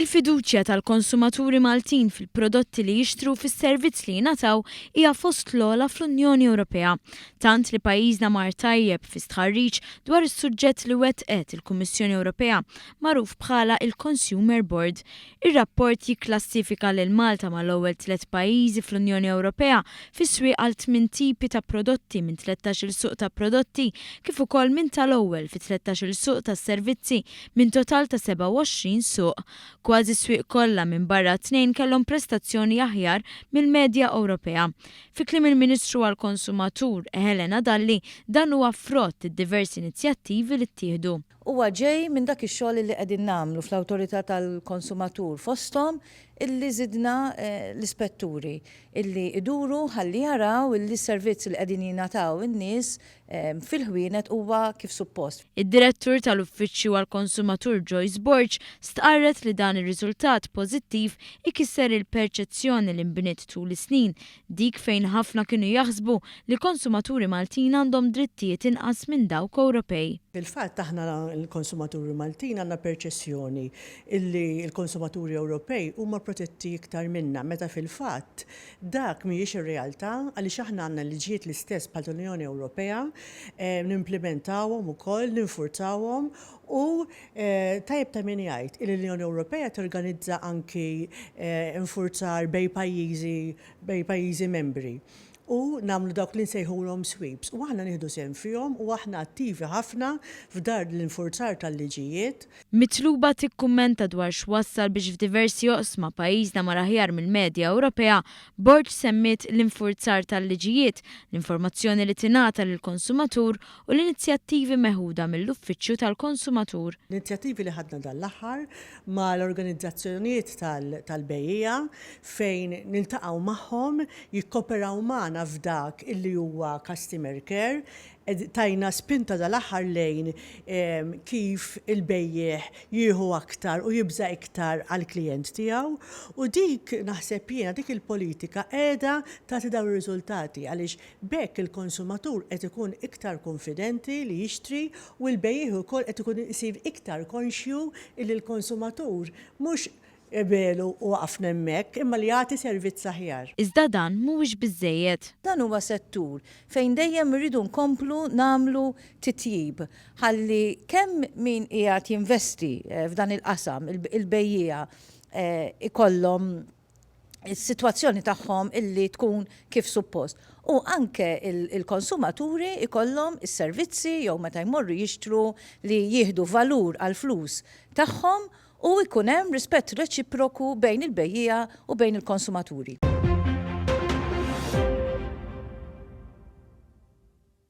Il-fiduċja tal-konsumaturi Maltin fil-prodotti li jixtru u fis-servizz li jingħataw hija fost l-ogħla fl-Unjoni Ewropea. Tant li pajjiżna mar tajjeb fi stħarriġ dwar is-suġġett li wettqet il-Kummissjoni Ewropea magħruf bħala il-Consumer Board. Ir-rapport jikklassifika lil Malta mal-ewwel tlett pajjiżi fl-Unjoni Ewropea fis-swieq għal tmien tipi ta' prodotti minn tlettax-il suq ta' prodotti kif ukoll minn tal-ewwel fi tlettax-il suq ta' servizzi minn total ta' 27 suq. Kważi s-swieq kollha minbarra tnejn kellhom prestazzjoni aħjar mill-medja Ewropea. Fi kliem il-Ministru għall-Konsumatur, Helena Dalli, dan huwa frott id-diversi inizjattivi li ttieħdu. Huwa ġej minn dak ix-xogħol illi qegħdin nagħmlu fl-Awtorità tal-Konsumatur fosthom illi żidna l-ispetturi illi iduru ħalli jaraw illi s-servizz li qegħdin jingħataw in-nies fil-ħwienet huwa kif suppost. Id-Direttur tal-Uffiċċju għall-Konsumatur Joyce Borg stqarret li dan ir-riżultat pożittiv ikisser il-perċezzjoni li nbniet tul is-snin, dik fejn ħafna kienu jaħsbu li konsumaturi Maltin għandhom drittijiet inqas minn dawk Ewropej. Fil-fatt aħna l-konsumaturi Maltin għandna perċezzjoni illi l-konsumaturi Ewropej huma protetti iktar minna meta fil-fatt Dak mhijiex ir-realtà għaliex aħna għandna liġijiet l-istess bħal tal-Unjoni Ewropea, nimplimentawhom ukoll, ninfurzawhom u tajjeb ta' min jgħid illi l-Unjoni Ewropea torganizza anki infurzar bejn pajjiżi bejn pajjiżi membri u nagħmlu dawk li nsejħulhom sweeps u aħna nieħdu sehem fihom u aħna attivi ħafna f'dar l-infurzar tal-liġijiet. Mitluba tikkummenta dwar x'wassal biex f'diversi oqsma pajjiżna mar aħjar mill-medja Ewropea, Borg semmiet l-infurzar tal-liġijiet, l-informazzjoni li tingħata lill-konsumatur u l-inizjattivi meħuda mill-Uffiċċju tal-Konsumatur. L-inizjattivi li ħadna dan l-aħħar mal-organizzazzjonijiet tal-bejjiegħa fejn niltaqgħu magħhom, jikkoperaw magħna f'dak illi huwa customer care, Tajna spinta dal-aħħar lejn kif il-bejjiegħ jieħu aktar u jibża' iktar għall-klijent tiegħu u dik naħseb jiena dik il-politika qiegħda tagħti dawn ir-riżultati għaliex b'hekk il-konsumatur qed ikun iktar kunfidenti li jixtri u l-bejjiegħ ukoll qed ikun isir iktar konxju illi l-konsumatur mhux qbelu u waqafna hemmhekk, imma li jagħti servizz aħjar. Iżda dan mhuwiex biżżejjed. Dan huwa settur fejn dejjem irridu nkomplu nagħmlu titjib ħalli kemm min qiegħed jinvesti f'dan il-qasam, il-bejjiegħa, ikollhom is-sitwazzjoni tagħhom illi tkun kif suppost. U anke il-konsumaturi ikollhom is-servizzi jew meta jmorru jixtru li jieħdu valur għall-flus tagħhom u jkun hemm rispett reċiproku bejn il-bejjiegħa u bejn il-konsumaturi.